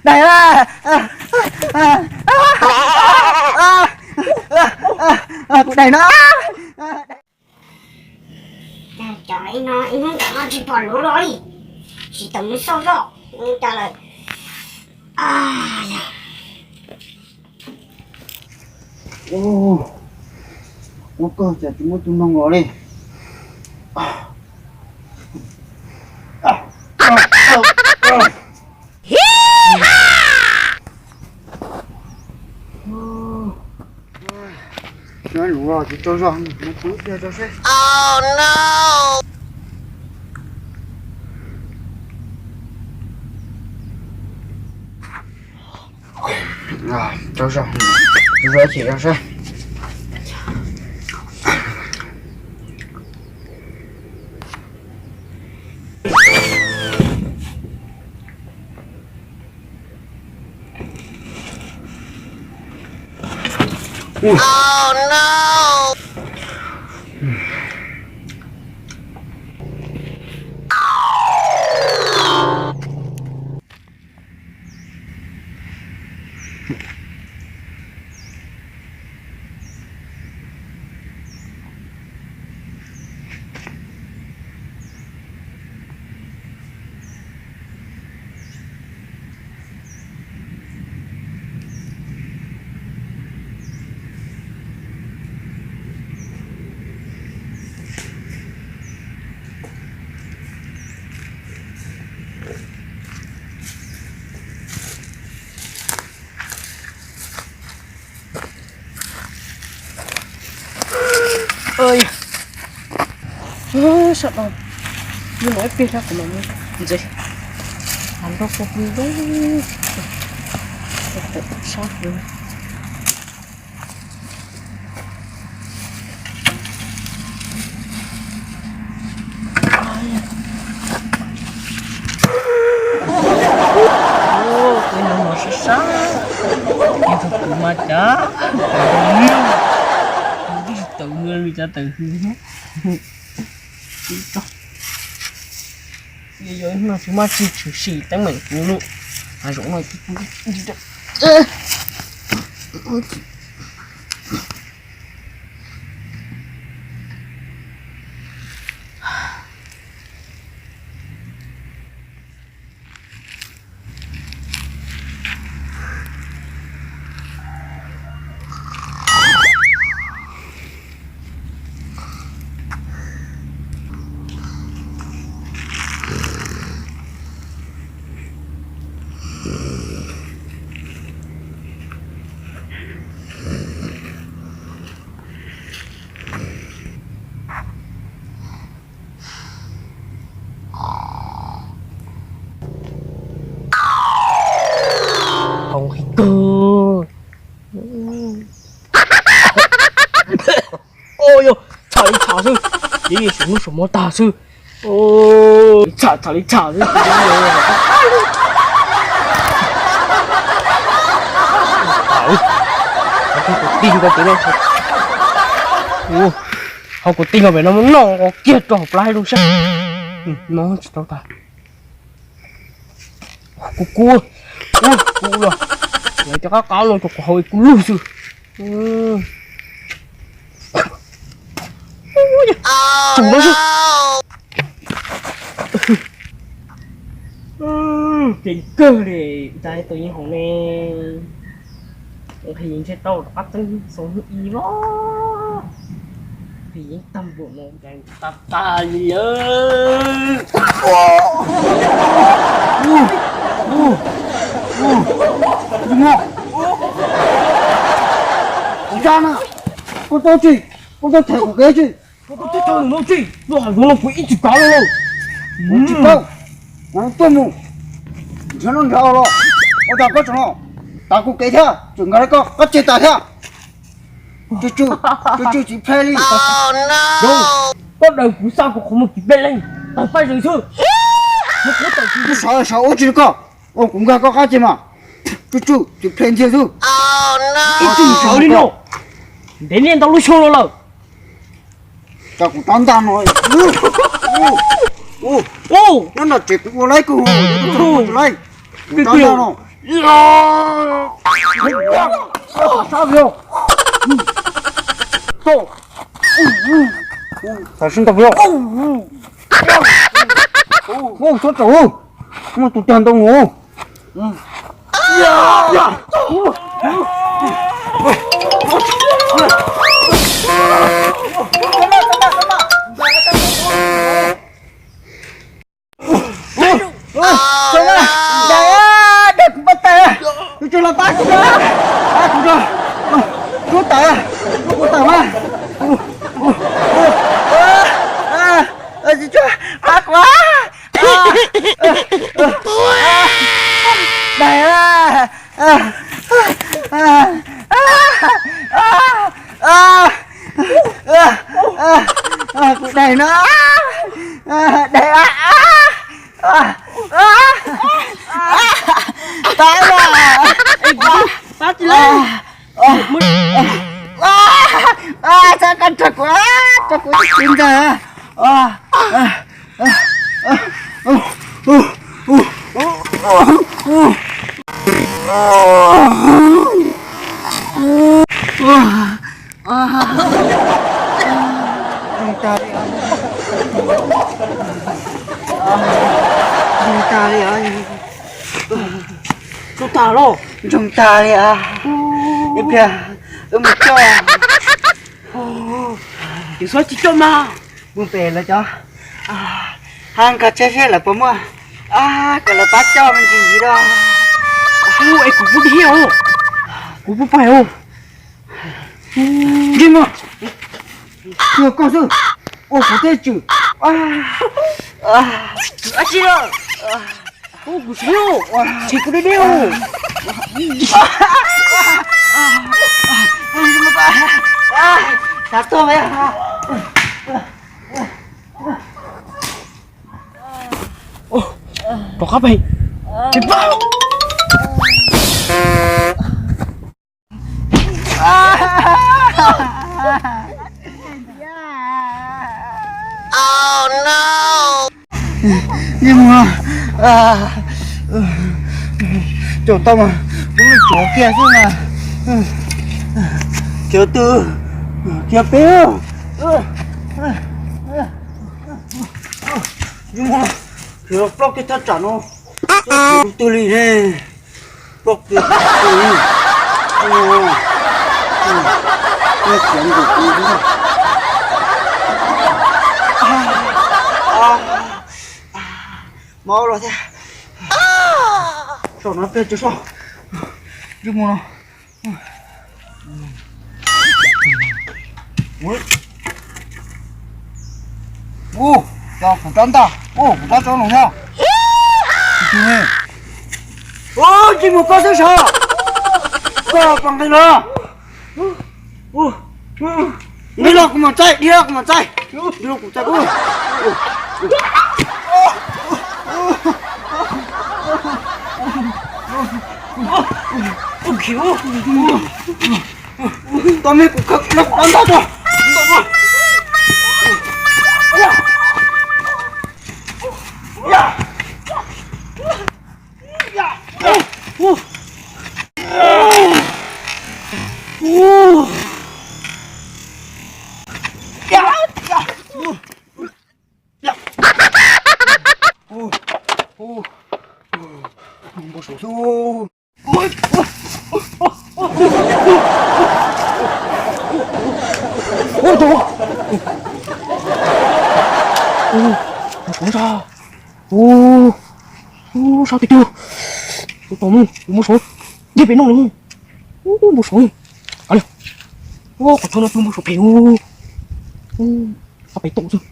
Daig na. Kuv daig no. Cov ib no ib hnub ntawm no tsis pom luv los li, tsis tau mus xauj zoj ua cas lawm. Ua kawg cas tsis muaj tus noog los li. Luv los tsis tsaug zog, mus kuv tiag tso seb. Tsaug zog, tsaug zog chim zog seb. Sawv daws, nws los ib pliag rau kuv mam mus ntxiv. Nrog kuv pw, sab kuv. Tus no mos sab sab, ces tus kuv mas cav, tawm hws li cas tawm hws. Yog no tsis muaj tsis tshwm sim teeb meem kuv lawm, hav zoov no. Hau heev kawg. Yog txham li txham xwb, ces ib sim hnub saum mov tag xwb. Txham txham li txham xwb. Hau kuv tij nkaus pem no, hau kuv tij nkaus pem no, noj nqos kiag rau hauv plab zoo sab. No tsis tau tas. Kuv kuv, kuv los, cov qab qab no rau kuv haus kuv lug xwb. Tsum no xwb. Kev kawg li, ua cas tus yeej haum ne. Nqhis ntshe tau rov qab txeeb xoo hnub ib los. Nqhis yeej tag npaum no cas tas tas li. Ua cas na, koj tuaj tsis, koj tuaj them kuv kev tsis? Koj tuaj tsis, tuaj hais kuv no kuv ib tsis kav li. Kuv tsis kav, kuv tuaj mus nrhiav no nrhiav los, ua cas koj tseem no tas kuv kev thiab, tseem nkag li koj qab tse tas thiab. Tsw tsw, tsw tsw tsis plhe li. Koj daws kuv xa kuv qhov muag tsis plhe li, tawg paj zees xwb. Kuv sawv sawv ua tsis li koj, ua kuv nkag koj qab tse mas tsw tsw tsis plhe ntxiag xwb. Ib tsis sawv li no, ntev niaj ntau lub xyoo no lawm. Cov kuv rab ntaj no, nyob nram tsev kuv ua laib kuv, kuv rab ntaj no. Tam sim ntawd, mus tsuav tsaum, muaj tus cog ntoo mus. Tso na, dag, dag kuv pab tag, kuv tso los pab kuv na, pab kuv tso, kuv tawm, kuv tawm mas, tso, pab kuv, dag, kuv dag no, dag, pab los, pab tsis laib, txhob koj rau kuv, rau kuv tsis ntawd. Ntsoog tag li os, ntsoog tag li os, ntsoog tag li os, ib pliag wb mus coj. Yus xub tsis coj mas mus pem lawv cov, hab nkag tsheb seb lawv puas muaj, kom lawv pab coj me ntsis ntsis da. Es kuv pub dib, kuv pub pais. Ntsej muag, yog koj xwb ua kuv tej tswm. Dab tsi lawm? Kuv saib, tshem kuv deb deb. Xav tuag mas. Rov qab pem. Ntsej muag, caum tau mas kuv mus tsuav kiag xwb mas. Cov twg, cov peb. Ntsej muag, khiav los ploj kiag thaj tsam no, tsis tau twg li ne. Ploj kiag, mob los thiab. Saum no peb tsis soj. Ntsej muag no. Ua, cov kuv rab ntaj, ua kuv rab tsob no thiab. Ua, ntsej muag koj xwb sav, koj pom nqi los. Dhia los kuv mam txaij, dhia los kuv mam txaij, dhia los kuv txaij. Tau me kuv khaws kuv rab ntaj tso. Npau suav xwb. Ua, tus, tus, tus, tus, tus, sab tiag tiag. Tus tom no, tus npau suav, dej pem no los. Tus npau suav, kav liam. Ua, qhov chaw no tus npau suav phem. Qhov pem tom xwb.